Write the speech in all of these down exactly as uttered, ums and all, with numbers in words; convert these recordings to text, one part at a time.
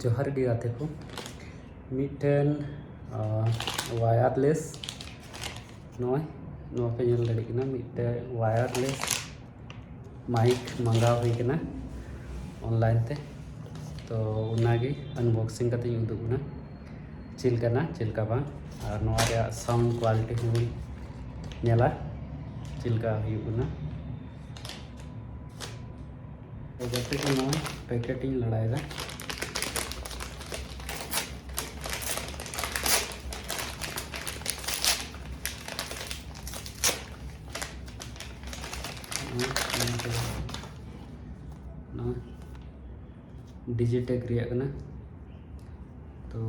ᱡᱚᱦᱟᱨ ᱜᱮ ᱜᱟᱛᱮ ᱠᱚ, ᱢᱤᱫᱴᱮᱱ ᱣᱟᱭᱟᱨᱞᱮᱥ, ᱱᱚᱜᱼᱚᱭ ᱱᱚᱣᱟ ᱯᱮ ᱧᱮᱞ ᱫᱟᱲᱮᱭᱟᱜ ᱠᱟᱱᱟ, ᱢᱤᱫᱴᱮᱱ ᱣᱟᱭᱟᱨᱞᱮᱥ ᱢᱟᱭᱤᱠ ᱢᱟᱸᱜᱟᱣ ᱦᱩᱭ ᱠᱟᱱᱟ ᱚᱱᱞᱟᱭᱤᱱ ᱛᱮ᱾ ᱛᱚ ᱚᱱᱟᱜᱮ ᱟᱱᱵᱚᱠᱥᱤᱝ ᱠᱟᱛᱮ ᱤᱧ ᱩᱫᱩᱜ ᱵᱚᱱᱟ ᱪᱮᱫ ᱞᱮᱠᱟᱱᱟ, ᱪᱮᱫ ᱞᱮᱠᱟ ᱵᱟᱝ, ᱟᱨ ᱱᱚᱣᱟ ᱨᱮᱭᱟᱜ ᱥᱟᱣᱩᱱᱰ ᱠᱳᱣᱟᱞᱤᱴᱤ ᱦᱚᱸ ᱵᱚᱱ ᱧᱮᱞᱟ ᱪᱮᱫ ᱞᱮᱠᱟ ᱦᱩᱭᱩᱜ ᱠᱟᱱᱟ᱾ ᱛᱚ ᱜᱟᱛᱮ ᱠᱚ, ᱱᱚᱜᱼᱚᱭ ᱯᱮᱠᱮᱴ ᱤᱧ ᱞᱟᱲᱟᱭᱮᱫᱟ᱾ ᱱᱚᱣᱟ ᱰᱤᱡᱤᱴᱮᱠ ᱨᱮᱭᱟᱜ ᱠᱟᱱᱟ᱾ ᱛᱚ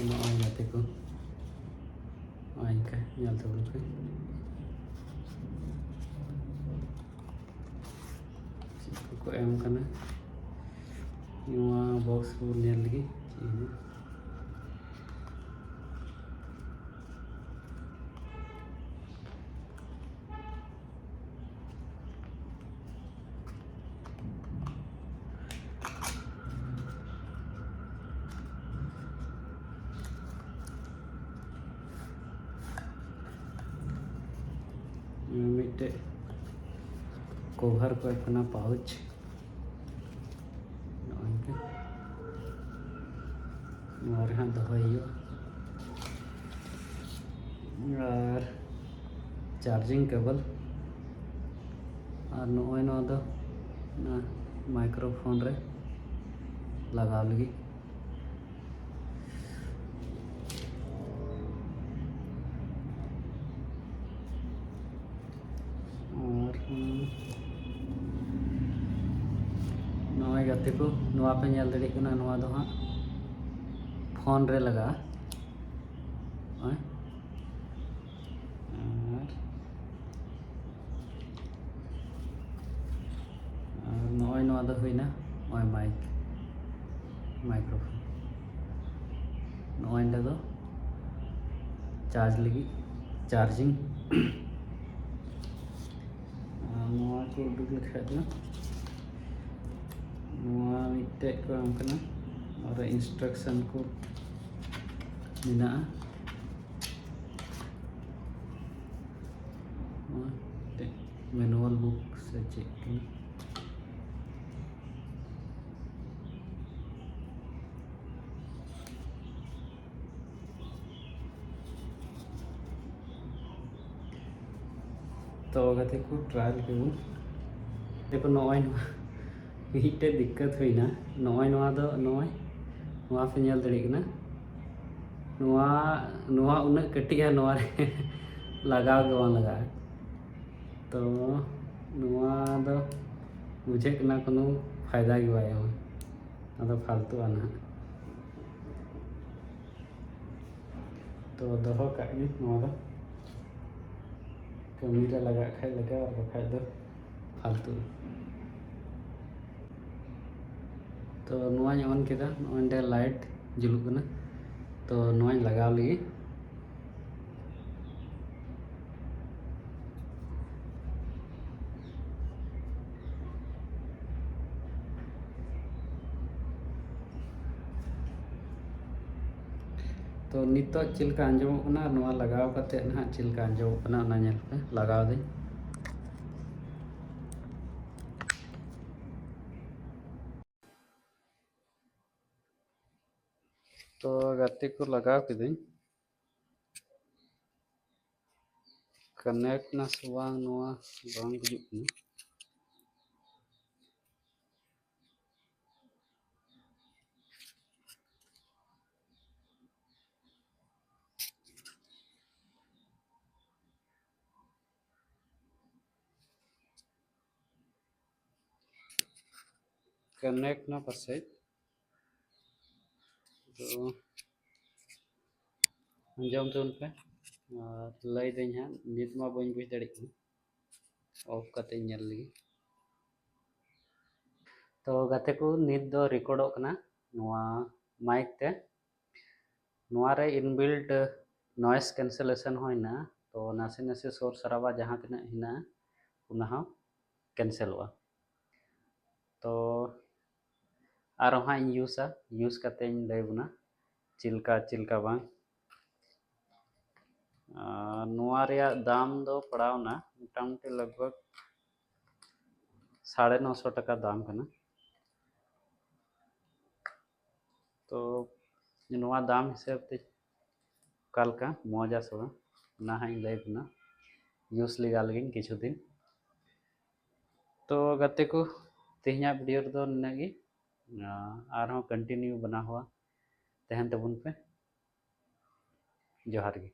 ᱱᱚᱜᱼᱚᱭ ᱜᱟᱛᱮ ᱠᱚ, ᱱᱚᱜᱼᱚᱭ ᱤᱱᱠᱟ ᱧᱮᱞ ᱛᱟᱵᱚᱱ ᱯᱮ᱾ ᱪᱮᱫ ᱠᱚᱠᱚ ᱮᱢ ᱠᱟᱱᱟ ᱱᱚᱣᱟ ᱵᱚᱠᱥ ᱵᱚᱱ ᱧᱮᱞ ᱞᱮᱜᱮ ᱪᱮᱫ ᱦᱮᱱᱟᱜᱼᱟ᱾ ᱢᱤᱫᱴᱮᱡ ᱠᱚᱵᱷᱟᱨ ᱠᱚ ᱮᱢ ᱠᱟᱱᱟ, ᱯᱟᱣᱩᱪ᱾ ᱱᱚᱜᱼᱚᱭ ᱱᱚᱝᱠᱟ ᱱᱚᱣᱟ ᱨᱮ ᱦᱟᱸᱜ ᱫᱚᱦᱚᱭ ᱦᱩᱭᱩᱜᱼᱟ᱾ ᱟᱨ ᱪᱟᱨᱡᱤᱝ ᱠᱮᱵᱚᱞ, ᱟᱨ ᱱᱚᱜᱼᱚᱭ ᱱᱚᱣᱟ ᱫᱚ ᱚᱱᱟ ᱢᱟᱭᱠᱨᱳᱯᱷᱳᱱ ᱨᱮ ᱞᱟᱜᱟᱣ ᱞᱟᱹᱜᱤᱫ᱾ ᱟᱨ ᱱᱚᱜᱼᱚᱭ ᱜᱟᱛᱮ ᱠᱚ, ᱱᱚᱣᱟ ᱯᱮ ᱧᱮᱞ ᱫᱟᱲᱮᱭᱟᱜ ᱠᱟᱱᱟ, ᱱᱚᱣᱟ ᱫᱚ ᱦᱟᱸᱜ ᱯᱷᱳᱱ ᱨᱮ ᱞᱟᱜᱟᱜᱼᱟ᱾ ᱱᱚᱜᱼᱚᱭ᱾ ᱟᱨ, ᱟᱨ ᱱᱚᱜᱼᱚᱭ ᱱᱚᱣᱟ ᱫᱚ ᱦᱩᱭᱱᱟ, ᱱᱚᱜᱼᱚᱭ ᱢᱟᱭᱤᱠ, ᱢᱟᱭᱠᱨᱳᱯᱷᱳᱱ᱾ ᱱᱚᱜᱼᱚᱭ ᱱᱚᱸᱰᱮ ᱫᱚ ᱪᱟᱨᱡᱽ ᱞᱟᱹᱜᱤᱫ ᱪᱟᱨᱡᱤᱝ᱾ ᱟᱨ ᱱᱚᱣᱟ ᱠᱚ ᱩᱰᱩᱠ ᱞᱮᱠᱷᱟᱡ ᱫᱚ ᱱᱚᱣᱟ ᱢᱤᱫᱴᱮᱡ ᱠᱚ ᱮᱢ ᱠᱟᱱᱟ, ᱟᱨ ᱤᱱᱥᱴᱨᱟᱠᱥᱚᱱ ᱠᱚ ᱢᱮᱱᱟᱜᱼᱟ᱾ ᱱᱚᱣᱟ ᱢᱤᱫᱴᱮᱡ ᱢᱮᱱᱩᱣᱟᱞ ᱵᱩᱠ ᱥᱮ ᱪᱮᱫ ᱠᱟᱱᱟ? ᱛᱚ ᱜᱟᱛᱮ ᱠᱚ, ᱴᱨᱟᱭᱟᱞ ᱠᱮᱫᱟᱵᱚᱱ᱾ ᱫᱮᱠᱷᱚ, ᱱᱚᱜᱼᱚᱭ ᱱᱚᱣᱟ ᱢᱤᱫᱴᱮᱡ ᱫᱤᱠᱠᱟᱛ ᱦᱩᱭᱱᱟ᱾ ᱱᱚᱜᱼᱚᱭ ᱱᱚᱣᱟ ᱫᱚ, ᱱᱚᱜᱼᱚᱭ ᱱᱚᱣᱟ ᱯᱮ ᱧᱮᱞ ᱫᱟᱲᱮᱭᱟᱜ ᱠᱟᱱᱟ, ᱱᱚᱣᱟ, ᱱᱚᱣᱟ ᱩᱱᱟᱹᱜ ᱠᱟᱹᱴᱤᱡᱼᱟ, ᱱᱚᱣᱟ ᱨᱮ ᱞᱟᱜᱟᱣ ᱜᱮ ᱵᱟᱝ ᱞᱟᱜᱟᱜᱼᱟ᱾ ᱛᱚ ᱱᱚᱣᱟ ᱫᱚ ᱵᱩᱡᱷᱟᱹᱜ ᱠᱟᱱᱟ ᱠᱳᱱᱳ ᱯᱷᱟᱭᱫᱟ ᱜᱮ ᱵᱟᱭ ᱮᱢᱟ, ᱚᱱᱟ ᱫᱚ ᱯᱷᱟᱞᱛᱩᱼᱟ ᱱᱟᱦᱟᱜ᱾ ᱛᱚ ᱫᱚᱦᱚ ᱠᱟᱜ ᱜᱮ ᱱᱚᱣᱟ ᱫᱚ, ᱠᱟᱹᱢᱤ ᱨᱮ ᱞᱟᱜᱟᱜ ᱠᱷᱟᱡ ᱞᱟᱜᱟᱜᱼᱟ, ᱟᱨ ᱵᱟᱠᱷᱟᱡ ᱫᱚ ᱯᱷᱟᱞᱛᱩ᱾ ᱛᱚ ᱱᱚᱣᱟᱧ ᱚᱱ ᱠᱮᱫᱟ, ᱱᱚᱜᱼᱚᱭ ᱱᱚᱸᱰᱮ ᱞᱟᱭᱤᱴ ᱡᱩᱞᱩᱜ ᱠᱟᱱᱟ, ᱛᱚ ᱱᱚᱣᱟᱧ ᱞᱟᱜᱟᱣ ᱞᱮᱜᱮ᱾ ᱛᱚ ᱱᱤᱛᱚᱜ ᱪᱮᱫ ᱞᱮᱠᱟ ᱟᱸᱡᱚᱢᱚᱜ ᱠᱟᱱᱟ, ᱱᱚᱣᱟ ᱞᱟᱜᱟᱣ ᱠᱟᱛᱮ ᱱᱟᱦᱟᱜ ᱪᱮᱫ ᱞᱮᱠᱟ ᱟᱸᱡᱚᱢᱚᱜ ᱠᱟᱱᱟ, ᱚᱱᱟ ᱧᱮᱞ ᱯᱮ᱾ ᱞᱟᱜᱟᱣ ᱫᱟᱹᱧ᱾ ᱛᱚ ᱜᱟᱛᱮ ᱠᱚ, ᱞᱟᱜᱟᱣ ᱠᱤᱫᱟᱹᱧ᱾ ᱠᱟᱱᱮᱠᱴ ᱱᱟ ᱥᱮ ᱵᱟᱝ, ᱱᱚᱣᱟ ᱵᱟᱝ ᱵᱩᱡᱩᱜ ᱠᱟᱱᱟ᱾ ᱠᱟᱱᱮᱠᱴ ᱱᱟ ᱯᱟᱥᱮᱡ᱾ ᱛᱚ ᱟᱸᱡᱚᱢ ᱛᱟᱵᱚᱱ ᱯᱮ, ᱟᱨ ᱞᱟᱹᱭ ᱫᱟᱹᱧ ᱦᱟᱸᱜ, ᱱᱤᱛ ᱢᱟ ᱵᱟᱹᱧ ᱵᱩᱡᱽ ᱫᱟᱲᱮᱭᱟᱜ ᱠᱟᱱᱟ, ᱚᱯᱷ ᱠᱟᱛᱮ ᱧᱮᱞ ᱞᱮᱜᱮ᱾ ᱛᱚ ᱜᱟᱛᱮ ᱠᱚ, ᱱᱤᱛ ᱫᱚ ᱨᱮᱠᱚᱨᱰᱚᱜ ᱠᱟᱱᱟ ᱱᱚᱣᱟ ᱢᱟᱭᱤᱠ ᱛᱮ᱾ ᱱᱚᱣᱟ ᱨᱮ inbuilt noise cancellation ᱦᱚᱸ ᱦᱮᱱᱟᱜᱼᱟ, ᱛᱚ ᱱᱟᱥᱮ ᱱᱟᱥᱮ ᱥᱳᱨ ᱥᱟᱨᱟᱣᱟ ᱡᱟᱦᱟᱸ ᱛᱤᱱᱟᱹᱜ ᱦᱮᱱᱟᱜᱼᱟ, ᱚᱱᱟ ᱦᱚᱸ ᱠᱮᱱᱥᱮᱞᱚᱜᱼᱟ᱾ ᱛᱚ ᱟᱨᱚ ᱦᱟᱸᱜ ᱤᱧ ᱤᱭᱩᱡᱟ, ᱤᱭᱩᱡᱽ ᱠᱟᱛᱮ ᱤᱧ ᱞᱟᱹᱭ ᱟᱵᱚᱱᱟ ᱪᱮᱫ ᱞᱮᱠᱟ ᱪᱮᱫ ᱞᱮᱠᱟ ᱵᱟᱝ᱾ ᱟᱨ ᱱᱚᱣᱟ ᱨᱮᱭᱟᱜ ᱫᱟᱢ ᱫᱚ ᱯᱟᱲᱟᱣᱱᱟ ᱢᱚᱴᱟᱢᱩᱴᱤ ᱞᱟᱜᱽ ᱵᱷᱟᱜᱽ ᱥᱟᱲᱮ ᱱᱚᱥᱚ ᱴᱟᱠᱟ ᱫᱟᱢ ᱠᱟᱱᱟ᱾ ᱛᱚ ᱱᱚᱣᱟ ᱫᱟᱢ ᱦᱤᱥᱟᱹᱵ ᱛᱮ ᱚᱠᱟ ᱞᱮᱠᱟ ᱢᱚᱡᱟ ᱥᱮ ᱵᱟᱝ, ᱚᱱᱟ ᱦᱟᱸᱜ ᱤᱧ ᱞᱟᱹᱭ ᱟᱵᱚᱱᱟ᱾ ᱤᱭᱩᱡᱽ ᱞᱮᱜᱟ ᱞᱮᱜᱤᱧ ᱠᱤᱪᱷᱩ ᱫᱤᱱ᱾ ᱛᱚ ᱜᱟᱛᱮ ᱠᱚ, ᱛᱮᱦᱮᱧᱟᱜ ᱵᱷᱤᱰᱤᱭᱳ ᱨᱮᱫᱚ ᱱᱤᱱᱟᱹᱜ ᱜᱮ᱾ ᱟᱨᱦᱚᱸ ᱠᱚᱱᱴᱤᱱᱤᱭᱩ ᱵᱮᱱᱟᱣ ᱦᱩᱭᱩᱜᱼᱟ, ᱛᱟᱦᱮᱱ ᱛᱟᱵᱚᱱ ᱯᱮ᱾ ᱡᱚᱦᱟᱨ ᱜᱮ᱾